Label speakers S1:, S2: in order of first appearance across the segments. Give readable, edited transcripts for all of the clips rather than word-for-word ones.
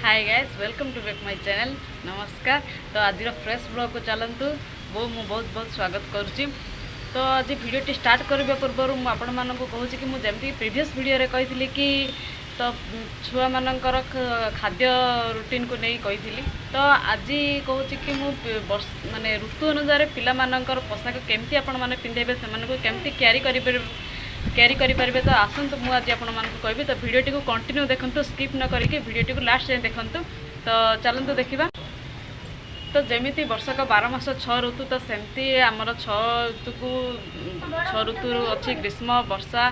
S1: Hi guys, welcome to back my channel. ନମସ୍କାର। ତ ଆଜିର ଫ୍ରେଶ୍ ବ୍ଲଗ୍କୁ ଚାଲନ୍ତୁ ମୁଁ ବହୁତ ବହୁତ ସ୍ୱାଗତ କରୁଛି। ତ ଆଜି ଭିଡ଼ିଓଟି ଷ୍ଟାର୍ଟ କରିବା ପୂର୍ବରୁ ମୁଁ ଆପଣମାନଙ୍କୁ କହୁଛି କି ମୁଁ ଯେମିତି ପ୍ରିଭିୟସ୍ ଭିଡ଼ିଓରେ କହିଥିଲି କି ତ ଛୁଆମାନଙ୍କର ଖାଦ୍ୟ ରୁଟିନ୍କୁ ନେଇ କହିଥିଲି, ତ ଆଜି କହୁଛି କି ମୁଁ ବର୍ଷ ମାନେ ଋତୁ ଅନୁସାରେ ପିଲାମାନଙ୍କର ପୋଷାକ କେମିତି ଆପଣମାନେ ପିନ୍ଧେଇବେ, ସେମାନଙ୍କୁ କେମିତି କ୍ୟାରି କରିପାରିବେ। ତ ଆସନ୍ତୁ, ମୁଁ ଆଜି ଆପଣମାନଙ୍କୁ କହିବି। ତ ଭିଡ଼ିଓଟିକୁ କଣ୍ଟିନ୍ୟୁ ଦେଖନ୍ତୁ, ସ୍କିପ୍ ନ କରିକି ଭିଡ଼ିଓଟିକୁ ଲାଷ୍ଟ ଯାଏଁ ଦେଖନ୍ତୁ। ତ ଚାଲନ୍ତୁ ଦେଖିବା। ତ ଯେମିତି ବର୍ଷକ 12 ମାସ 6 ଋତୁ, ତ ସେମିତି ଆମର 6 ଋତୁକୁ 6 ଋତୁ ଅଛି। ଗ୍ରୀଷ୍ମ, ବର୍ଷା,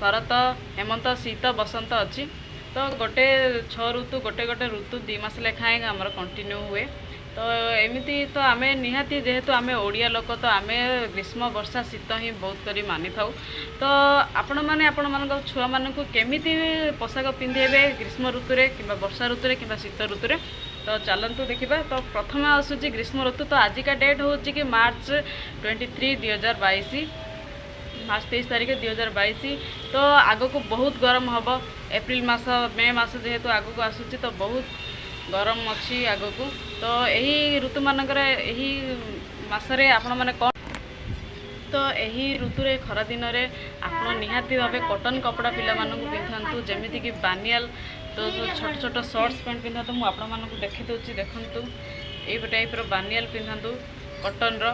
S1: ଶରତ, ହେମନ୍ତ, ଶୀତ, ବସନ୍ତ ଅଛି। ତ ଗୋଟେ 6 ଋତୁ, ଗୋଟେ ଗୋଟେ ଋତୁ 2 ମାସ ଲେଖାଏଁ ଆମର କଣ୍ଟିନ୍ୟୁ ହୁଏ। ତ ଏମିତି ତ ଆମେ ନିହାତି, ଯେହେତୁ ଆମେ ଓଡ଼ିଆ ଲୋକ, ତ ଆମେ ଗ୍ରୀଷ୍ମ, ବର୍ଷା, ଶୀତ ହିଁ ବହୁତ କରି ମାନିଥାଉ। ତ ଆପଣମାନେ ଆପଣମାନଙ୍କ ଛୁଆମାନଙ୍କୁ କେମିତି ପୋଷାକ ପିନ୍ଧେଇବେ ଗ୍ରୀଷ୍ମ ଋତୁରେ କିମ୍ବା ବର୍ଷା ଋତୁରେ କିମ୍ବା ଶୀତ ଋତୁରେ, ତ ଚାଲନ୍ତୁ ଦେଖିବା। ତ ପ୍ରଥମେ ଆସୁଛି ଗ୍ରୀଷ୍ମ ଋତୁ। ତ ଆଜିକା ଡେଟ୍ ହେଉଛି କି ମାର୍ଚ୍ଚ 23 2022, ମାର୍ଚ୍ଚ 23 ତାରିଖ 2022। ତ ଆଗକୁ ବହୁତ ଗରମ ହେବ। ଏପ୍ରିଲ ମାସ, ମେ ମାସ ଯେହେତୁ ଆଗକୁ ଆସୁଛି, ତ ବହୁତ ଗରମ ଅଛି ଆଗକୁ। ତ ଏହି ଋତୁମାନଙ୍କରେ, ଏହି ମାସରେ ଆପଣମାନେ କ'ଣ, ତ ଏହି ଋତୁରେ ଖରାଦିନରେ ଆପଣ ନିହାତି ଭାବେ କଟନ୍ କପଡ଼ା ପିଲାମାନଙ୍କୁ ପିନ୍ଧାନ୍ତୁ, ଯେମିତିକି ବାନିଆଲ, ତ ଛୋଟ ଛୋଟ ସର୍ଟସ୍ ପ୍ୟାଣ୍ଟ ପିନ୍ଧାନ୍ତୁ। ମୁଁ ଆପଣମାନଙ୍କୁ ଦେଖାଇ ଦେଉଛି, ଦେଖନ୍ତୁ। ଏଇ ଟାଇପ୍ର ବାନିଆଲ ପିନ୍ଧାନ୍ତୁ କଟନ୍ର,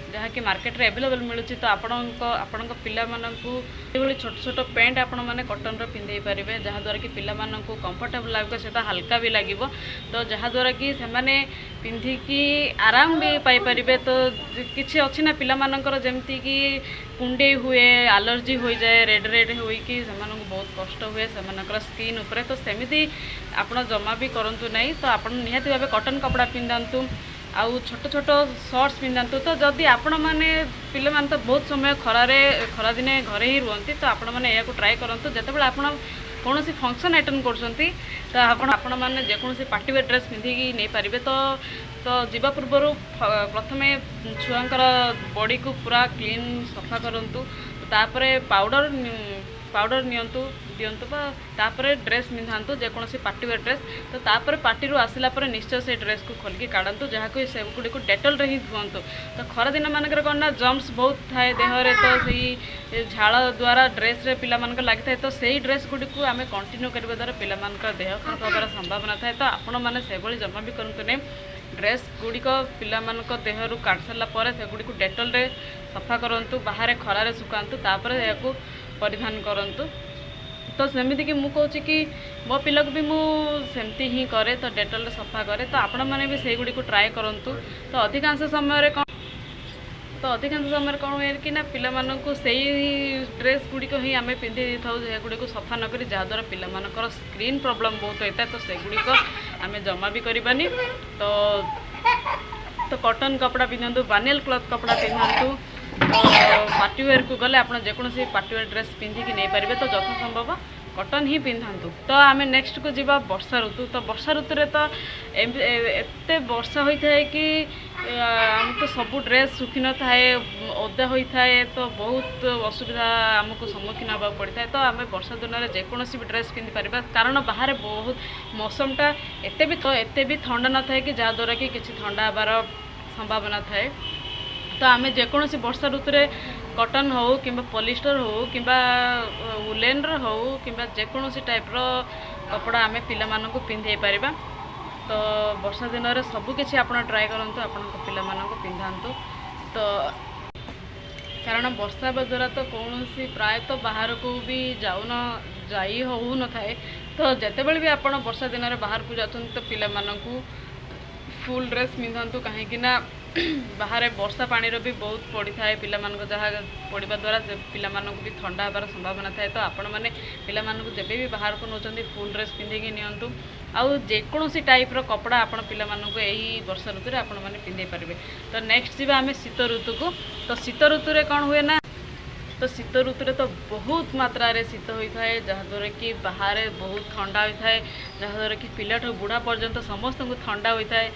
S1: ଯାହାକି ମାର୍କେଟରେ ଆଭେଲେବଲ୍ ମିଳୁଛି। ତ ଆପଣଙ୍କ ଆପଣଙ୍କ ପିଲାମାନଙ୍କୁ ଏଇଭଳି ଛୋଟ ଛୋଟ ପ୍ୟାଣ୍ଟ ଆପଣମାନେ କଟନ୍ର ପିନ୍ଧେଇ ପାରିବେ, ଯାହାଦ୍ୱାରା କି ପିଲାମାନଙ୍କୁ କମ୍ଫର୍ଟେବଲ୍ ଲାଗିବ, ସେଟା ହାଲକା ବି ଲାଗିବ। ତ ଯାହାଦ୍ୱାରା କି ସେମାନେ ପିନ୍ଧିକି ଆରାମ ବି ପାଇପାରିବେ। ତ କିଛି ଅଛି ନା, ପିଲାମାନଙ୍କର ଯେମିତିକି କୁଣ୍ଡେଇ ହୁଏ, ଆଲର୍ଜି ହୋଇଯାଏ, ରେଡ଼୍ ରେଡ଼୍ ହୋଇକି ସେମାନଙ୍କୁ ବହୁତ କଷ୍ଟ ହୁଏ ସେମାନଙ୍କର ସ୍କିନ୍ ଉପରେ। ତ ସେମିତି ଆପଣ ଜମା ବି କରନ୍ତୁ ନାହିଁ। ତ ଆପଣ ନିହାତି ଭାବେ କଟନ୍ କପଡ଼ା ପିନ୍ଧାନ୍ତୁ ଆଉ ଛୋଟ ଛୋଟ ସର୍ଟସ୍ ପିନ୍ଧାନ୍ତୁ। ତ ଯଦି ଆପଣମାନେ, ପିଲାମାନେ ତ ବହୁତ ସମୟ ଖରାରେ, ଖରାଦିନେ ଘରେ ହିଁ ରୁହନ୍ତି, ତ ଆପଣମାନେ ଏହାକୁ ଟ୍ରାଏ କରନ୍ତୁ। ଯେତେବେଳେ ଆପଣ କୌଣସି ଫଙ୍କସନ୍ ଆଟେଣ୍ଡ କରୁଛନ୍ତି, ତ ଆପଣମାନେ ଯେକୌଣସି ପାର୍ଟିୱେର୍ ଡ୍ରେସ୍ ପିନ୍ଧିକି ନେଇପାରିବେ। ତ ତ ଯିବା ପୂର୍ବରୁ ପ୍ରଥମେ ଛୁଆଙ୍କର ବଡ଼ିକୁ ପୁରା କ୍ଲିନ୍ ସଫା କରନ୍ତୁ। ତାପରେ ପାଉଡ଼ର ପାଉଡ଼ର ନିଅନ୍ତୁ, ଦିଅନ୍ତୁ ବା ତାପରେ ଡ୍ରେସ୍ ପିନ୍ଧାନ୍ତୁ, ଯେକୌଣସି ପାର୍ଟିୱେର୍ ଡ୍ରେସ୍। ତ ତାପରେ ପାର୍ଟିରୁ ଆସିଲା ପରେ ନିଶ୍ଚୟ ସେ ଡ୍ରେସ୍କୁ ଖୋଲିକି କାଢ଼ନ୍ତୁ, ଯାହାକୁ ସେଗୁଡ଼ିକୁ ଡେଟଲ୍ରେ ହିଁ ଧୁଅନ୍ତୁ। ତ ଖରାଦିନ ମାନଙ୍କରେ କ'ଣ ନା, ଜର୍ମସ୍ ବହୁତ ଥାଏ ଦେହରେ। ତ ସେଇ ଝାଳ ଦ୍ୱାରା ଡ୍ରେସ୍ରେ ପିଲାମାନଙ୍କର ଲାଗିଥାଏ। ତ ସେଇ ଡ୍ରେସ୍ ଗୁଡ଼ିକୁ ଆମେ କଣ୍ଟିନ୍ୟୁ କରିବା ଦ୍ୱାରା ପିଲାମାନଙ୍କର ଦେହ ଖରାପ ହେବାର ସମ୍ଭାବନା ଥାଏ। ତ ଆପଣମାନେ ସେଭଳି ଜମା ବି କରନ୍ତୁ ନାହିଁ। ଡ୍ରେସ୍ ଗୁଡ଼ିକ ପିଲାମାନଙ୍କ ଦେହରୁ କାଢ଼ି ସାରିଲା ପରେ ସେଗୁଡ଼ିକୁ ଡେଟଲ୍ରେ ସଫା କରନ୍ତୁ, ବାହାରେ ଖରାରେ ଶୁଖାନ୍ତୁ, ତାପରେ ଏହାକୁ ପରିଧାନ କରନ୍ତୁ। ତ ସେମିତିକି ମୁଁ କହୁଛି କି ମୋ ପିଲାକୁ ବି ମୁଁ ସେମିତି ହିଁ କରେ, ତ ଡେଟଲ୍ରେ ସଫା କରେ। ତ ଆପଣମାନେ ବି ସେଇଗୁଡ଼ିକୁ ଟ୍ରାଏ କରନ୍ତୁ। ତ ଅଧିକାଂଶ ସମୟରେ କ'ଣ ହୁଏ କି ନା, ପିଲାମାନଙ୍କୁ ସେଇ ଡ୍ରେସ୍ ଗୁଡ଼ିକ ହିଁ ଆମେ ପିନ୍ଧି ଦେଇଥାଉ, ସେଗୁଡ଼ିକୁ ସଫା ନ କରି, ଯାହାଦ୍ୱାରା ପିଲାମାନଙ୍କର ସ୍କିନ୍ ପ୍ରୋବ୍ଲେମ୍ ବହୁତ ହୋଇଥାଏ। ତ ସେଗୁଡ଼ିକ ଆମେ ଜମା ବି କରିବାନି। ତ ତ କଟନ୍ କପଡ଼ା ପିନ୍ଧନ୍ତୁ, ବାନିଆଲ କ୍ଲଥ୍ କପଡ଼ା ପିନ୍ଧନ୍ତୁ। ତ ପାର୍ଟିୱେର୍କୁ ଗଲେ ଆପଣ ଯେକୌଣସି ପାର୍ଟିୱେର୍ ଡ୍ରେସ୍ ପିନ୍ଧିକି ନେଇପାରିବେ। ତ ଯଥା ସମ୍ଭବ କଟନ୍ ହିଁ ପିନ୍ଧନ୍ତୁ। ତ ଆମେ ନେକ୍ସଟକୁ ଯିବା, ବର୍ଷା ଋତୁ। ତ ବର୍ଷା ଋତୁରେ ତ ଏତେ ବର୍ଷା ହୋଇଥାଏ କି ଆମକୁ ତ ସବୁ ଡ୍ରେସ୍ ଶୁଖିନଥାଏ, ଓଦା ହୋଇଥାଏ। ତ ବହୁତ ଅସୁବିଧା ଆମକୁ ସମ୍ମୁଖୀନ ହେବାକୁ ପଡ଼ିଥାଏ। ତ ଆମେ ବର୍ଷା ଦିନରେ ଯେକୌଣସି ବି ଡ୍ରେସ୍ ପିନ୍ଧିପାରିବା, କାରଣ ବାହାରେ ବହୁତ ମୌସମଟା ଏତେ ବି ଥଣ୍ଡା ନଥାଏ କି ଯାହାଦ୍ୱାରା କି କିଛି ଥଣ୍ଡା ହେବାର ସମ୍ଭାବନା ଥାଏ। ତ ଆମେ ଯେକୌଣସି ବର୍ଷା ଋତୁରେ କଟନ୍ ହେଉ କିମ୍ବା ପଲିଷ୍ଟର ହେଉ କିମ୍ବା ଉଲେନ୍ର ହେଉ କିମ୍ବା ଯେକୌଣସି ଟାଇପ୍ର କପଡ଼ା ଆମେ ପିଲାମାନଙ୍କୁ ପିନ୍ଧେଇ ପାରିବା। ତ ବର୍ଷା ଦିନରେ ସବୁକିଛି ଆପଣ ଟ୍ରାଏ କରନ୍ତୁ, ଆପଣଙ୍କ ପିଲାମାନଙ୍କୁ ପିନ୍ଧାନ୍ତୁ। ତ କାରଣ ବର୍ଷା ହେବା ଦ୍ୱାରା ତ କୌଣସି ପ୍ରାୟତଃ ବାହାରକୁ ବି ଯାଇ ହେଉନଥାଏ। ତ ଯେତେବେଳେ ବି ଆପଣ ବର୍ଷା ଦିନରେ ବାହାରକୁ ଯାଉଛନ୍ତି, ତ ପିଲାମାନଙ୍କୁ ଫୁଲ୍ ଡ୍ରେସ୍ ପିନ୍ଧନ୍ତୁ, କାହିଁକି ନା ବାହାରେ ବର୍ଷା ପାଣିର ବି ବହୁତ ପଡ଼ିଥାଏ ପିଲାମାନଙ୍କ, ଯାହା ପଡ଼ିବା ଦ୍ୱାରା ସେ ପିଲାମାନଙ୍କୁ ବି ଥଣ୍ଡା ହେବାର ସମ୍ଭାବନା ଥାଏ। ତ ଆପଣମାନେ ପିଲାମାନଙ୍କୁ ଯେବେ ବି ବାହାରକୁ ନେଉଛନ୍ତି, ଫୁଲ୍ ଡ୍ରେସ୍ ପିନ୍ଧିକି ନିଅନ୍ତୁ। ଆଉ ଯେକୌଣସି ଟାଇପ୍ର କପଡ଼ା ଆପଣ ପିଲାମାନଙ୍କୁ ଏହି ବର୍ଷା ଋତୁରେ ଆପଣମାନେ ପିନ୍ଧେଇ ପାରିବେ। ତ ନେକ୍ସଟ ଯିବା ଆମେ ଶୀତ ଋତୁକୁ। ତ ଶୀତ ଋତୁରେ କ'ଣ ହୁଏ ନା, ତ ଶୀତ ଋତୁରେ ତ ବହୁତ ମାତ୍ରାରେ ଶୀତ ହୋଇଥାଏ, ଯାହାଦ୍ୱାରା କି ବାହାରେ ବହୁତ ଥଣ୍ଡା ହୋଇଥାଏ, ଯାହାଦ୍ୱାରା କି ପିଲାଠୁ ବୁଢ଼ା ପର୍ଯ୍ୟନ୍ତ ସମସ୍ତଙ୍କୁ ଥଣ୍ଡା ହୋଇଥାଏ।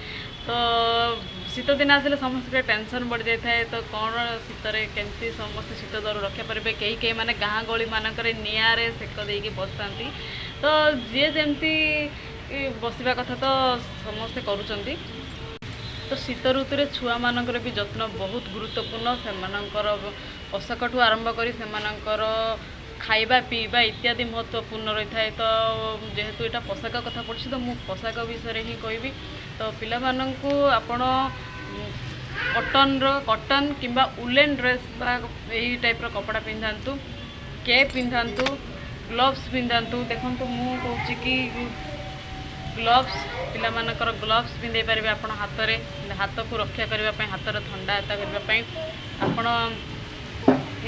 S1: ତ ଶୀତ ଦିନ ଆସିଲେ ସମସ୍ତଙ୍କର ଟେନସନ୍ ବଢ଼ିଯାଇଥାଏ। ତ କ'ଣ ଶୀତରେ କେମିତି ସମସ୍ତେ ଶୀତ ଦାଉରୁ ରକ୍ଷା କରିବେ? କେହି କେହି ମାନେ ଗାଁ ଗହଳି ମାନଙ୍କରେ ନିଆଁରେ ସେକ ଦେଇକି ବସିଥାନ୍ତି। ତ ଯିଏ ଯେମିତି ବସିବା କଥା ତ ସମସ୍ତେ କରୁଛନ୍ତି। ତ ଶୀତ ଋତୁରେ ଛୁଆମାନଙ୍କର ବି ଯତ୍ନ ବହୁତ ଗୁରୁତ୍ୱପୂର୍ଣ୍ଣ। ସେମାନଙ୍କର ପୋଷାକଠୁ ଆରମ୍ଭ କରି ସେମାନଙ୍କର ଖାଇବା ପିଇବା ଇତ୍ୟାଦି ମହତ୍ତ୍ୱପୂର୍ଣ୍ଣ ରହିଥାଏ। ତ ଯେହେତୁ ଏଇଟା ପୋଷାକ କଥା ପଡ଼ିଛି, ତ ମୁଁ ପୋଷାକ ବିଷୟରେ ହିଁ କହିବି। ତ ପିଲାମାନଙ୍କୁ ଆପଣ କଟନର, କଟନ୍ କିମ୍ବା ଉଲେନ୍ ଡ୍ରେସ୍ ବା ଏଇ ଟାଇପ୍ର କପଡ଼ା ପିନ୍ଧାନ୍ତୁ, କେପ୍ ପିନ୍ଧାନ୍ତୁ, ଗ୍ଲୋଭ୍ସ ପିନ୍ଧାନ୍ତୁ। ଦେଖନ୍ତୁ, ମୁଁ କହୁଛି କି ଗ୍ଲୋଭ୍ସ, ପିଲାମାନଙ୍କର ଗ୍ଲୋଭ୍ସ ପିନ୍ଧେଇ ପାରିବେ ଆପଣ ହାତରେ, ହାତକୁ ରକ୍ଷା କରିବା ପାଇଁ, ହାତର ଥଣ୍ଡା ଏତା କରିବା ପାଇଁ। ଆପଣ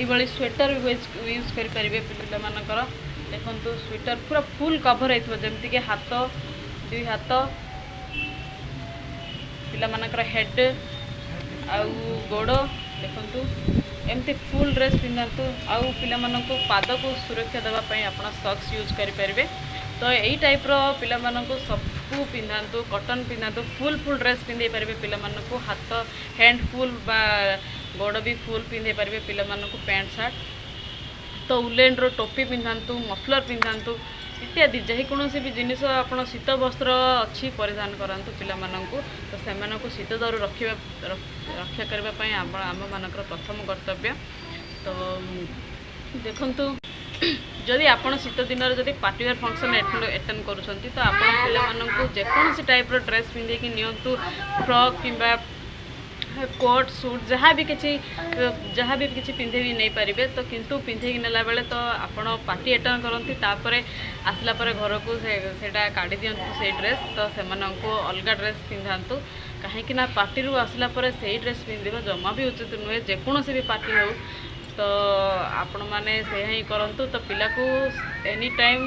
S1: ଏଇଭଳି ସ୍ୱେଟର ବି ୟୁଜ୍ କରିପାରିବେ ପିଲାମାନଙ୍କର। ଦେଖନ୍ତୁ, ସ୍ୱେଟର ପୁରା ଫୁଲ୍ କଭର୍ ହେଇଥିବ, ଯେମିତିକି ହାତ, ଦୁଇ ହାତ, ପିଲାମାନଙ୍କର ହେଡ଼୍ ଆଉ ଗୋଡ଼। ଦେଖନ୍ତୁ, ଏମିତି ଫୁଲ୍ ଡ୍ରେସ୍ ପିନ୍ଧାନ୍ତୁ। ଆଉ ପିଲାମାନଙ୍କୁ ପାଦକୁ ସୁରକ୍ଷା ଦେବା ପାଇଁ ଆପଣ ସକ୍ସ ୟୁଜ୍ କରିପାରିବେ। ତ ଏଇ ଟାଇପ୍ର ପିଲାମାନଙ୍କୁ ସବୁ ପିନ୍ଧାନ୍ତୁ, କଟନ୍ ପିନ୍ଧାନ୍ତୁ, ଫୁଲ୍ ଫୁଲ୍ ଡ୍ରେସ୍ ପିନ୍ଧେଇ ପାରିବେ ପିଲାମାନଙ୍କୁ। ହାତ, ହ୍ୟାଣ୍ଡ ଫୁଲ୍ ବା ଗୋଡ଼ ବି ଫୁଲ୍ ପିନ୍ଧେଇ ପାରିବେ ପିଲାମାନଙ୍କୁ, ପ୍ୟାଣ୍ଟ ସାର୍ଟ। ତ ଉଲେନ୍ର ଟୋପି ପିନ୍ଧାନ୍ତୁ, ମଫଲର୍ ପିନ୍ଧାନ୍ତୁ ଇତ୍ୟାଦି। ଯେକୌଣସି ବି ଜିନିଷ ଆପଣ ଶୀତ ବସ୍ତ୍ର ଅଛି, ପରିଧାନ କରାନ୍ତୁ ପିଲାମାନଙ୍କୁ। ତ ସେମାନଙ୍କୁ ଶୀତ ଦାଉରୁ ରକ୍ଷା କରିବା ପାଇଁ ଆମମାନଙ୍କର ପ୍ରଥମ କର୍ତ୍ତବ୍ୟ। ତ ଦେଖନ୍ତୁ, ଯଦି ଆପଣ ଶୀତ ଦିନରେ ଯଦି ପାର୍ଟିୱେର୍ ଫଙ୍କସନ୍ ଆଟେଣ୍ଡ କରୁଛନ୍ତି, ତ ଆପଣ ପିଲାମାନଙ୍କୁ ଯେକୌଣସି ଟାଇପ୍ର ଡ୍ରେସ୍ ପିନ୍ଧେଇକି ନିଅନ୍ତୁ। ଫ୍ରକ୍ କିମ୍ବା କୋଟ୍ ସୁଟ୍ ଯାହା ବି କିଛି ପିନ୍ଧେଇକି ନେଇପାରିବେ। ତ କିନ୍ତୁ ପିନ୍ଧେଇକି ନେଲା ବେଳେ ତ ଆପଣ ପାର୍ଟି ଆଟେଣ୍ଡ କରନ୍ତି, ତାପରେ ଆସିଲା ପରେ ଘରକୁ ସେଇଟା କାଢ଼ି ଦିଅନ୍ତୁ ସେଇ ଡ୍ରେସ୍। ତ ସେମାନଙ୍କୁ ଅଲଗା ଡ୍ରେସ୍ ପିନ୍ଧାନ୍ତୁ, କାହିଁକି ନା ପାର୍ଟିରୁ ଆସିଲା ପରେ ସେଇ ଡ୍ରେସ୍ ପିନ୍ଧିବା ଜମା ବି ଉଚିତ ନୁହେଁ, ଯେକୌଣସି ବି ପାର୍ଟି ହେଉ। ତ ଆପଣମାନେ ସେଇଆ ହିଁ କରନ୍ତୁ। ତ ପିଲାକୁ ଏନି ଟାଇମ୍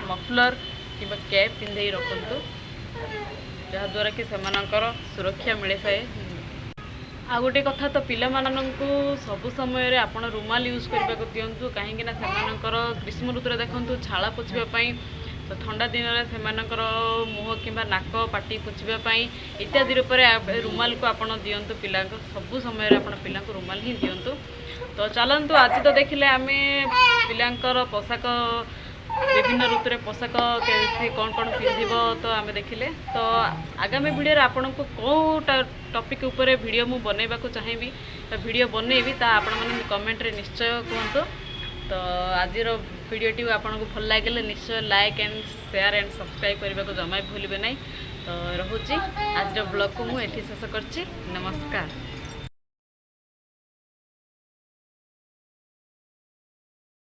S1: ମଫଲର୍ କିମ୍ବା କ୍ୟାପ୍ ପିନ୍ଧେଇ ରଖନ୍ତୁ, ଯାହାଦ୍ୱାରା କି ସେମାନଙ୍କର ସୁରକ୍ଷା ମିଳିଥାଏ। ଆଉ ଗୋଟେ କଥା, ତ ପିଲାମାନଙ୍କୁ ସବୁ ସମୟରେ ଆପଣ ରୁମାଲ ୟୁଜ୍ କରିବାକୁ ଦିଅନ୍ତୁ, କାହିଁକି ନା ସେମାନଙ୍କର ଗ୍ରୀଷ୍ମ ଋତୁରେ ଦେଖନ୍ତୁ ଝାଳ ପୋଛିବା ପାଇଁ, ତ ଥଣ୍ଡା ଦିନରେ ସେମାନଙ୍କର ମୁହଁ କିମ୍ବା ନାକ, ପାଟି ପୋଛିବା ପାଇଁ ଇତ୍ୟାଦି ରୂପରେ ରୁମାଲକୁ ଆପଣ ଦିଅନ୍ତୁ ପିଲାଙ୍କୁ। ସବୁ ସମୟରେ ଆପଣ ପିଲାଙ୍କୁ ରୁମାଲ ହିଁ ଦିଅନ୍ତୁ। ତ ଚାଲନ୍ତୁ, ଆଜି ତ ଦେଖିଲେ ଆମେ ପିଲାଙ୍କର ପୋଷାକ, ବିଭିନ୍ନ ଋତୁରେ ପୋଷାକ କେମିତି କ'ଣ କ'ଣ ପିନ୍ଧିବ, ତ ଆମେ ଦେଖିଲେ। ତ ଆଗାମୀ ଭିଡ଼ିଓରେ ଆପଣଙ୍କୁ କେଉଁ ଟପିକ୍ ଉପରେ ଭିଡ଼ିଓ ମୁଁ ବନେଇବାକୁ ଚାହିଁବି ବା ଭିଡ଼ିଓ ବନେଇବି, ତା ଆପଣମାନେ କମେଣ୍ଟରେ ନିଶ୍ଚୟ କୁହନ୍ତୁ। ତ ଆଜିର ଭିଡ଼ିଓଟିକୁ ଆପଣଙ୍କୁ ଭଲ ଲାଗିଲେ ନିଶ୍ଚୟ like and share and subscribe କରିବାକୁ ଜମା ବି ଭୁଲିବେ ନାହିଁ। ତ ରହୁଛି, ଆଜିର ବ୍ଲଗ୍କୁ ମୁଁ ଏଠି ଶେଷ କରିଛି। ନମସ୍କାର।